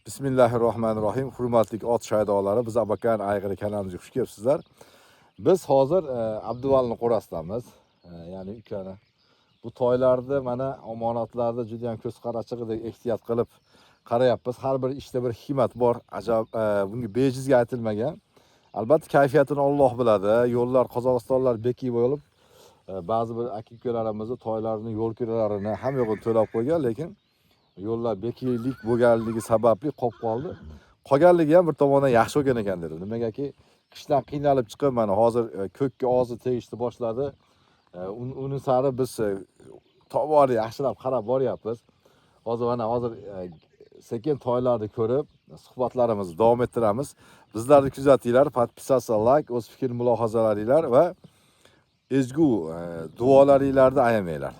Bismillahirrohmanirrohim. Hurmatli ot shaydolari, biz Abakan ayg'iri kanalimizga xush kelibsizlar. Biz hozir Abduvalini qo'rasidamiz. Ya'ni ukani. Bu toylarni mana omonatlarni juda ham ko'z qarachig'idek ehtiyot qilib qarayapmiz. Har bir ishda bir hikmat bor. Ajab, bunga bejizga aytilmagan. Albatta kayfiyatini Alloh biladi. Yo'llar Qozog'istonlar bekib bo'lib, ba'zi bir aka-ukalarimizni toylarini, yo'l kiralarini ham yo'g'ini to'lab qo'ygan, lekin yo'llar bekiklik bo'lganligi sababli qolib qoldi. Qolganligi ham bir tomondan yaxshi bo'lgan ekan dedim. Nimagaki qishdan qiynalib chiqib mana hozir ko'kka og'zi tegishni boshladi. Uni sari biz tobora yaxshilab qarab boryapmiz. Hozir mana hozir sekin toylarni ko'rib suhbatlarimizni davom ettiramiz. Bizlarni kuzatinglar, podpisatsiya, like, o'z fikr mulohazalaringlar va ezgu duolaringlarni ayamanglar.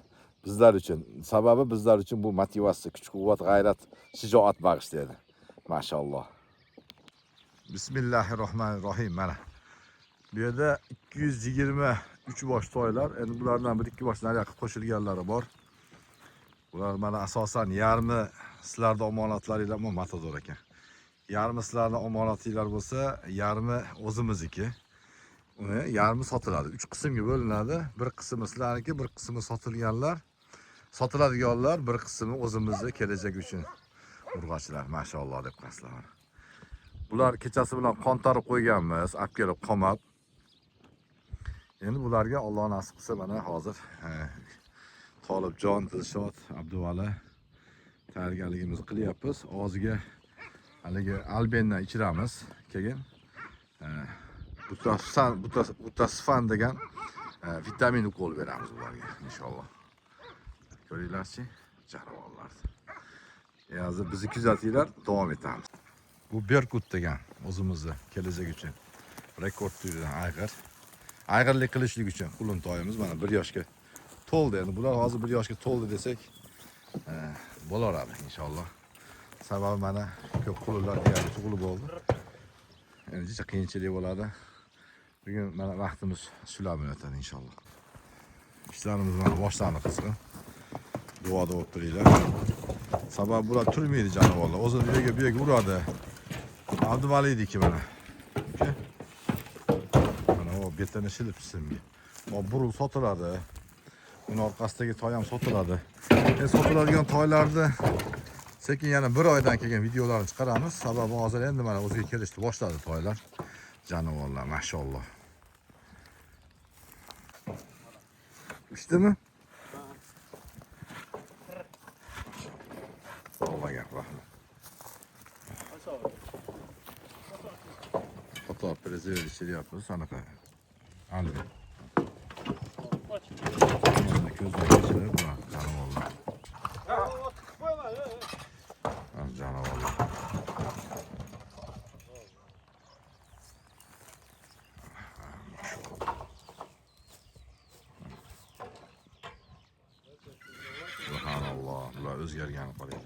Bizlar uchun, sababi bizlar uchun bu motivatsiya, kuch-quvvat, g'ayrat, shijoat bag'ishlaydi. Mashalloh. Bismillahirrohmanirrohim. Mana bu yerda 223 bosh toylar, endi bulardan 1-2 bosh nariyoqqa qo'shilganlari bor. Bular mana asosan yarmi sizlarda omonatlaringlar, bu matador ekan. Yarmi sizlarda omonatinglar bo'lsa, yarmi o'zimizniki. Uni yarmi sotiladi. 3 qismga bo'linadi. Bir qismi sizlarniki, bir qismi sotilganlar, sotiladiganlar, bir qismi o'zimizni kelajak uchun urg'ochilar. Mashalloh deb qo'yasizlar. Bular kechasi bilan qontarib qo'yganmiz, olib kelib qomab. Endi bularga Alloh nasib qilsa mana hozir Tolibjon, Dilshod, Abduvali tayyorgarligimizni qilyapmiz. Og'ziga haligi albendan ichiramiz. Keyin butasfan degan vitamin ukol beramiz bularga inshaalloh. Ko'ringlarchi, jonivorlar. Hozir bizni kuzatinglar, davom etamiz. Bu Berkut degan o'zimizni kelajak uchun rekord tuyulgan ayg'ir. Ayg'irlik qilishlik uchun qulun toyimiz mana 1 yoshga to'ldi. Endi bular hozir 1 yoshga to'ldi desak, bo'laveradi inshaalloh. Sababi mana ko'p qulunlar deyarli tug'ilib bo'ldi. Endi jicha qiyinchilik bo'ladi. Bugun mana vaqtimiz shular bilan o'tadi inshaalloh. Ishlarimiz mana boshlandi qizg'in. Duoda bo'lib turinglar. Sababi bular turmaydi jonivorlar. O'zini u yerga bu yerga uradi. Abduvaliydiki mana. Uka. Mana o betini shilib simga. O burul sotiladi. Uni orqasidagi toy ham sotiladi. Endi sotiladigan toylarni sekin yana bir oydan keyin videolarni chiqaramiz. Sababi hozir endi mana o'ziga kelishni boshladi toylar. Jonivorlar, mashalloh. Uchdimi? Allohga rahmat. Qator prezerv ichiryapmiz, anaqa. Albi. Ko'zdan kechirib, bular jonivorlar. Jonivorlar. Subhanalloh, bular o'zgargani qarang.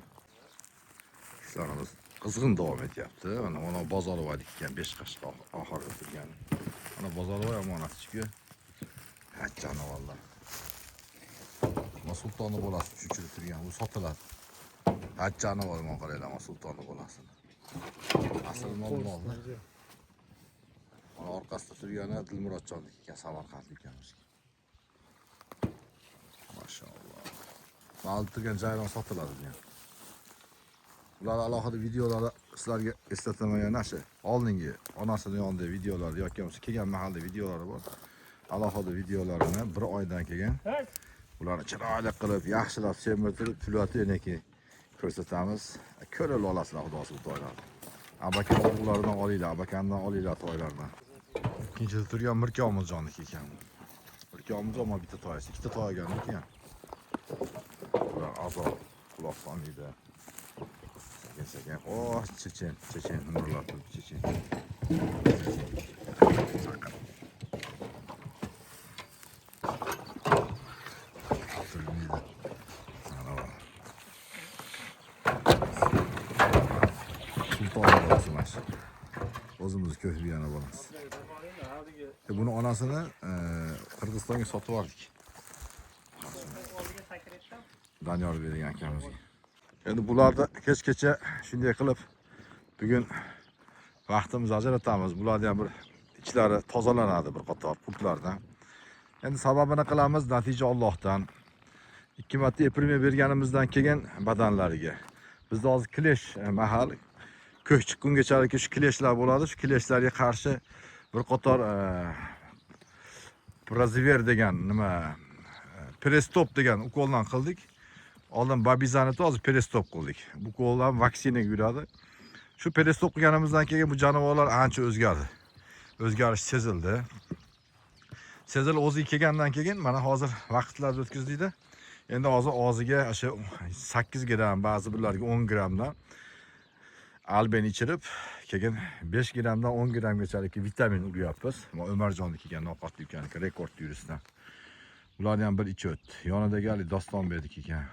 Ishlarimiz qizg'in davom etyapti. Mana mana Bozorboylik ekan, 5 qashqa oxirgi turgan. Mana Bozorboy omonatchiku. Ha, jonivorlar. Mana Sultonni bolasi chuchirib turgan, u sotiladi. Ha, jonivor, mana qaranglar, mana Sultonni bolasini. Asl mol molda. Mana orqasida turgani Dilmurodjonniki ekan, Samarqandlik ekan. Mashalloh. Mana turgan jayron sotiladi degan. Ular alohida videolarda sizlarga eslataman, yana shu oldingi onasini yonida videolar yoki bo'lmasa kelgan mahalda videolari bor. Alohida videolarini bir oydan keyin ularni chiroyli qilib, yaxshilab semirtirib, pullatib yana keyin ko'rsatamiz. Ko'rib olasizlar xudo xohlasa bu toylarni. Abakan o'g'illaridan olinglar, Abakandan olinglar toylardan. Ikkinchida turgan Mirkomiljonniki ekan. Mirkomiljon mana bitta toyasi, ikkita toy olgan ekan. Ular azob quloq solmaydi. Sekin sekin. Oh, chechen, chechen, nurlar turib chechen. Chaqir. Turmaydi. Mana bu. Sulton bolasi mana shu. O'zimiz ko'hib yana bolasi. Buni onasini Qirg'izistonga sotib yubordik. Doniyor bergan akamizga. Endi bularni kech-kecha shunday qilib Bugun vaqtimizni ajratamiz. Bularni ham bir ichlari tozalanadi bir qator qurtlardan. Endi sababini qilamiz, natija Allohdan. 2 marta epirma berganimizdan keyin badanlariga. Bizda hozir клещ mahal ko'k chiqqungachalik shu клещ lar bo'ladi. Shu клещ larga qarshi bir qator Praziver degan nima Perestop degan ukoldan qildik. Oldin Babizani hozir Perestop qildik. Bu ukoldan vaksinaga yuradi. Shu Perestop qilganimizdan keyin bu jonivorlar ancha o'zgardi. O'zgarish sezildi. Sezil o'ziga kelgandan keyin mana hozir vaqtlarni o'tkazdikda. Endi hozir og'ziga o'sha 8 gramm, ba'zi birlarga 10 grammdan alben ichirib, keyin 5 grammdan 10 grammgachalik vitamin uryapmiz. Ma Umarjonni kelgan ovqatli ukaniki rekord yurishdan. Ularni ham bir ichi o'tdi. Yonidagi hali Dostonbekniki ekan.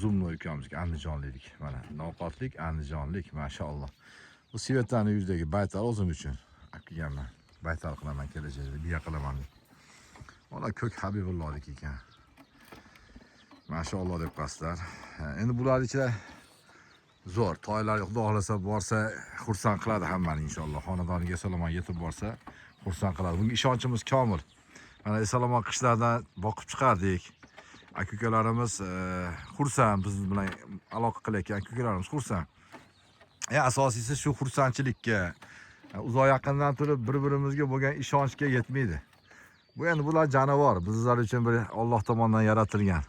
Zumni ukamizga Andijonlik. Mana ovqatlik Andijonlik, mashalloh. Bu Svetani yuzidagi baytal o'zim uchun olib kelganman. Baytal qilaman kelajakda, biya qilaman deb. Mana Ko'k Habibullohniki ekan. Mashalloh deb qo'yasizlar. Endi bular ichida zo'r toylar, xudo xohlasa borsa xursand qiladi hammani inshaalloh. Xonadoniga eson-omon yetib borsa xursand qiladi. Bunga ishonchimiz komil. Mana eson-omon qishlardan boqib chiqardik. Aka ukalarimiz xursand, biz bilan aloqa qilayotgan aka ukalarimiz xursand. Asosiysi shu xursandchilikka, uzoq yaqindan turib bir-birimizga bo'lgan ishonchga yetmaydi. Bu endi bular jonivor, bizlar uchun bir Alloh tomonidan yaratilgan.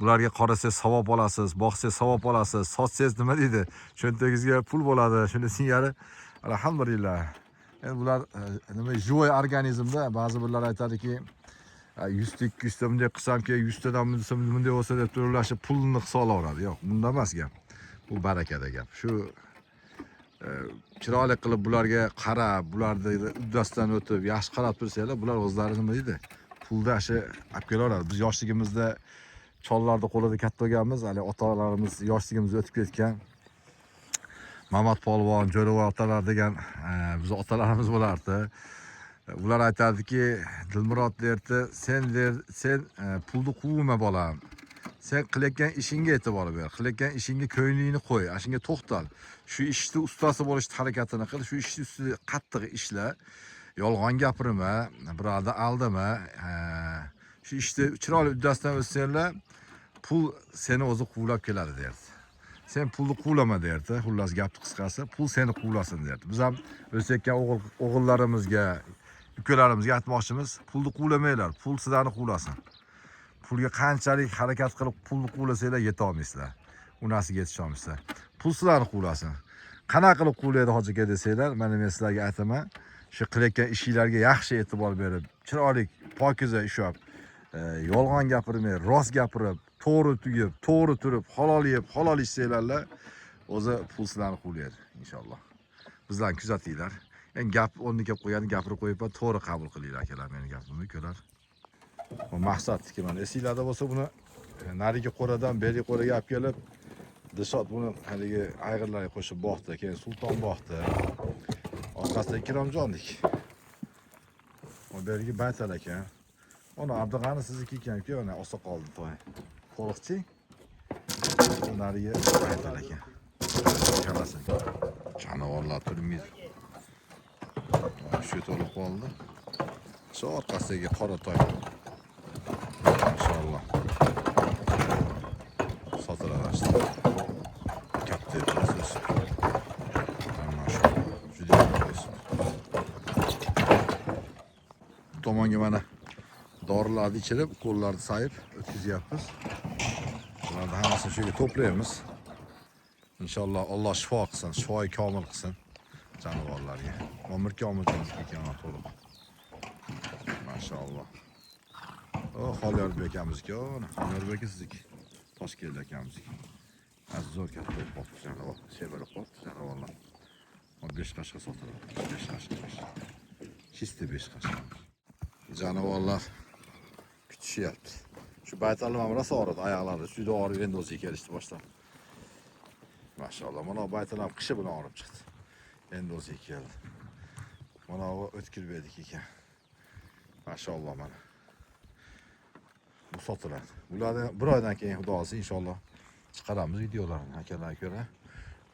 Bularga qarasangiz savob olasiz, boqsangiz savob olasiz, sotsangiz nima deydi, cho'ntagingizga pul bo'ladi. Shuni singari alhamdulillah. Endi bular nima живой organizmda ba'zi birlar aytadiki, 100 ta 200 ta bunday qilsamki, 100 tadan bunday bo'lsa deb turib pulni hisoblayveradi. Yo'q, bunda emas gap. Bu barakada gap. Shu chiroyli qilib bularga qarab, bularni uddasidan o'tib, yaxshi qarab tursanglar, bular o'zlari nima deydi? Pulda shu olib kelaveradi. Biz yoshligimizda chollarni qo'lida katta bo'lganmiz, hali otalarimiz yoshligimizda o'tib ketgan. Mamat polvon, Jo'ravoy otalar degan bizni otalarimiz bo'lardi. Ular aytardiki, Dilmurod derdi, sen der, sen pulni quvma bolam. Sen qilayotgan ishingga e'tibor ber, qilayotgan ishingga ko'nglingni qo'y, ana shunga to'xtal. Shu ishni ustasi bo'lish harakatini qil, shu ishni ustida qattiq ishla. Yolg'on gapirma, birovni aldama. Shu ishni chiroyli uddasidan o'tsanglar, pul seni o'zi quvlab keladi derdi. Sen pulni quvlama derdi. Xullas gapni qisqasi, pul seni quvlasin derdi. Biz ham o'sayotgan o'g'illarimizga, ukalarimizga aytmoqchimiz, pulni quvlamanglar, pul sizlarni quvlasin. Pulga qanchalik harakat qilib pulni quvlasanglar yeta olmaysizlar. U narsaga yetisha olmaysizlar. Pul sizlarni quvlasin. Qanaqa qilib quvlaydi hoji aka desanglar, mana men sizlarga aytaman. Shu qilayotgan ishinglarga yaxshi e'tibor berib, chiroyli, pokiza ushlab, yolg'on gapirmay, rost gapirib, to'g'ri tugib, to'g'ri turib, halol yeb, halol ichsanglarlar, o'zi pul sizlarni quvlaydi inshaalloh. Bizlarni kuzatinglar. Endi gap o'rniga kelib qo'ygan, gapirib qo'yibman, to'g'ri qabul qilinglar akalar meni gapimni, ukalar. Bu maqsadniki mana esinglarda bo'lsa buni narigi qo'radan berigi qo'raga olib kelib, Dilshod buni haligi ayg'irlarga qo'shib boqdi, keyin Sulton boqdi. Orqasida Ikromjondik. U berigi Baytal ekan. Uni Abdug'ani sizniki ekan-ku, ana oqsoqolni to'y. Qo'riqchi. U narigi Baytal ekan. Kalasi. Jonivorlar turmaydi. Shu to'lib qoldi. Shu orqasidagi qora toy. Mashalloh. Sotiladi. Katta o'sib. Mashalloh. Juda o'sib. Bu tomonga mana dorilarni ichirib, ukollarni sayib o'tkazyapmiz. Bularni hammasini shu yerga to'playmiz. Inshaalloh Alloh shifo qilsin, shifoi komil qilsin jonivorlarga. Umr komiljoniki ekan to'liq. Mashalloh. O, Xolyorbek akamizniki, o, Xolyorbek aka sizniki. Toshkent akamizniki. Az zo'r katta bo'lib qolibdi jonivor, semirib qolibdi jonivorlar. O 5 qashqa sotiladi. 5 qashqa. Чисто 5 qashqa. Jonivorlar kutishyapti. Shu baytalim ham rosa og'ridi, oyoqlari juda og'rib endi o'ziga kelishdi boshlab. Mashalloh, mana bu baytal ham qishi bilan og'rib chiqdi. Endi o'ziga keldi. Mana bu O'tkirbekniki ekan. Mashalloh mana. Bu sotiladi. Bularni bir oydan keyin xudo xohlasa inshaalloh chiqaramiz videolarni akalar ko'ra.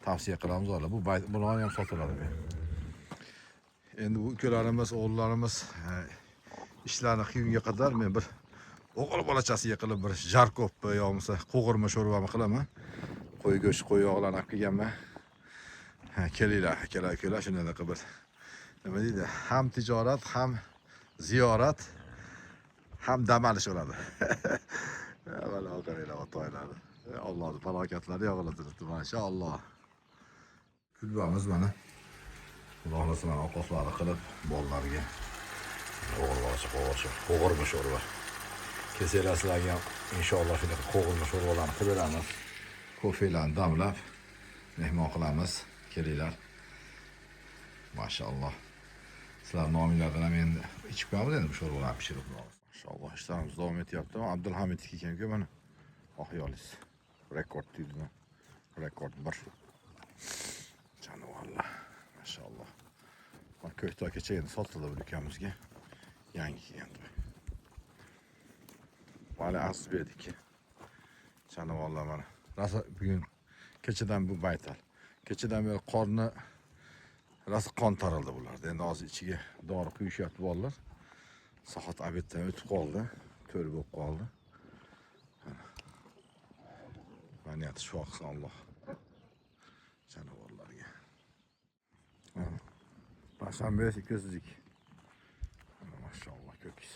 Tavsiya qilamiz ular. Bu bularni ham sotiladi. Endi bu ukalarimiz, o'g'illarimiz ishlarni qiyunga qadar men bir o'g'il bolachasiga qilib bir jarkopmi yo bo'lmasa qo'g'irma sho'rvami qilaman. Qo'y go'shti, qo'y yog'larini olib kelganman. Ha, kelinglar, akalar, ukalar, shunaqa bir nima deydi, ham tijorat, ham ziyorat, ham dam olish bo'ladi. Avvalo qaranglar toylarni. Allohning balokatlari yog'iladi, mashalloh. Kulbamiz mana. Xudo xohlasa mana ovqatlarni qilib bolalarga o'g'il bolacha qo'g'irma sho'rva. Kelsanglar sizlarga ham inshaalloh shunaqa qo'g'irma sho'rvalarni qilib beramiz. Kofelarni damlab mehmon qilamiz. Kelinglar. Mashalloh. Sizlar nominglardan ham endi ichib qo'yamiz endi bu sho'rvalarni pishirib. Mashalloh, ishlarimiz davom etyapti. Abdulhamid ekan-ku mana. Oq yo'liz. Rekord deydi. Rekord 1. Jonivorlar. Mashalloh. Mana Ko'ktoy kecha endi sotildi bir ukamizga. Yangi kelgan to'y. Vali Azizbekniki. Jonivorlar mana. Rosa bugun kechadan bu baytal. Kechadan beri qorni rosa qon taraldi bularda. Endi hozir ichiga dori quyishyapti bolalar. Soat obeddan o'tib qoldi. 4 bo'lib qoldi. Mana shifo qilsin Alloh jonivorlarga. Payshanba 202. Mashalloh ko'kis.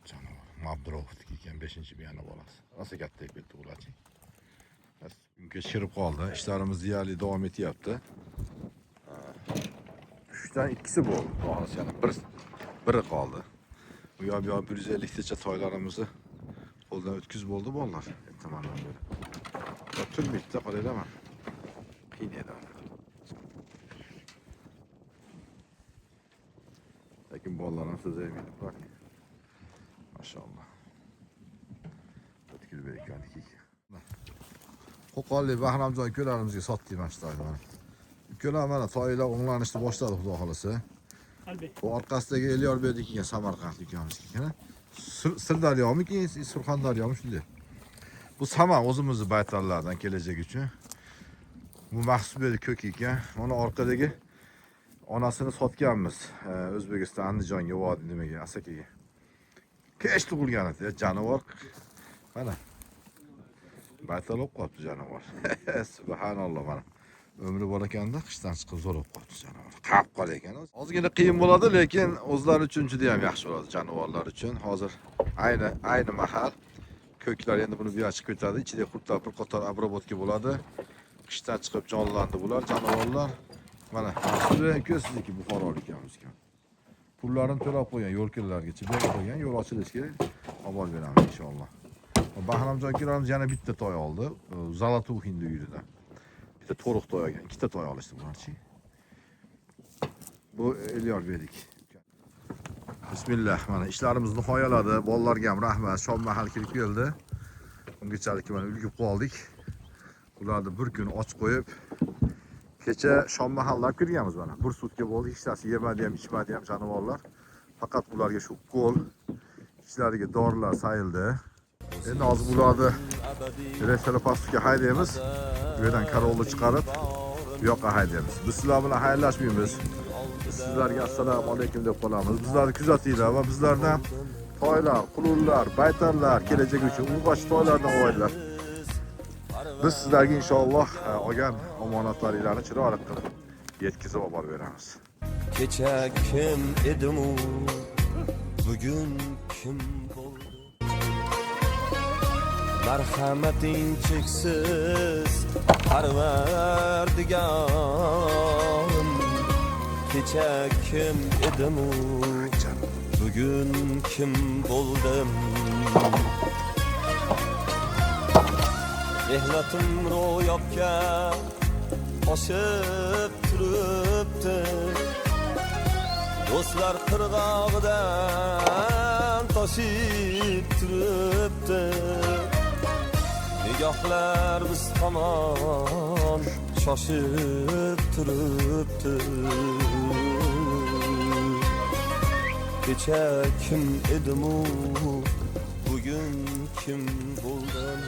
Jonivor. Mabdurovniki ekan 5-biyani bolasi. Rosa katta bo'lib ketdi ularchi. Kun kechikib qoldi. Ishlarimiz deyarli davom etyapti. 3dan 2si bo'ldi. Xolos yana biri qoldi. Bu yoq bu yoq 150 tacha toylarimizni qo'ldan o'tkazib bo'ldi bolalar. Ertamandan beri. Turmaydi-da, qaranglar. Qiyin edi. Lekin bolalar ham so'z aytmaydi. Mashalloh. O'tkazib bergandik. Qo'qonlik Bahromjon ukalarimizga sotdik mana shu toyni mana. Ukalar mana toylar o'nglanishni boshladi xudo xolasa. Bu orqasidagi Elyorbek ekan Samarqandlik ukamiz ekan. Sirdaryomi, Surxondaryomi shunday. Bu sama o'zimizni baytallardan kelajak uchun. Bu Maxsusbek ko'k ekan. Mana orqadagi onasini sotganmiz. O'zbekiston Andijonga, vodiy nimaga, Asakaga. Kech tug'ilgan edi, jonivor. Mana. Baytal bo'lib qolibdi jonivor. Subhanalloh mana. Umri bor ekanda qishdan chiqib zo'r bo'lib qolibdi jonivor. Qap qora ekan. Ozgina qiyin bo'ladi, lekin o'zlari uchun juda ham yaxshi bo'ladi jonivorlar uchun. Hozir ayni mahal ko'klar endi buni bu yoqqa chiqib ketadi. Ichida qurtlar bir qator обработка bo'ladi. Qishdan chiqib jonlandi bular, jonivorlar. Mana ko'z sizniki Buxorolik ekanmiz. Pullarini to'lab qo'ygan, yo'lkalargacha berib qo'ygan, yo'l ochilishga olib borib beramiz inshaalloh. Bahromjon akalarimiz yana bitta toy oldi. Zalatuxinni uyida. Bitta to'riq toy olgan, ikkita toy olishdi bularchi. Bu Elyorbeklik. Bismillah, mana ishlarimiz nihoyaladi. Bolalarga ham rahmat. Shom mahal kirib keldi. Ungachalik mana ulgurib qoldik. Ularni bir kun och qo'yib, kecha shom mahallab kirganmiz mana. Bir sutka bo'ldi, hech narsa yemadi ham, ichmadi ham jonivorlar. Faqat ularga shu ukol, ichlariga dorilar sayildi. Endi hozir ularni Referopastga haydaymiz. Bu yerdan karolni chiqarib, bu yoqqa haydaymiz. Biz sizlar bilan xayrlashmaymiz. Sizlarga assalomu alaykum deb qolamiz. Bizlarni kuzatinglar va bizlardan toylar, qulunlar, baytallar kelajak uchun urg'och toylardan olinglar. Biz sizlarga inshaalloh olgan omonatlaringlarni chiroyli qilib yetkazib olib borib beramiz. Kecha kim edim u, bugun kim bo'ldi? Marhamating cheksiz Parvardigorim. Kecha kim edim u, bugun kim bo'ldim? Mehnatim ro'yobga oshib turibdi. Do'stlar qirg'og'idan toshib turibdi. Nigohlar biz tomon shoshib turibdi. Kecha kim edim u, bugun kim bo'ldim?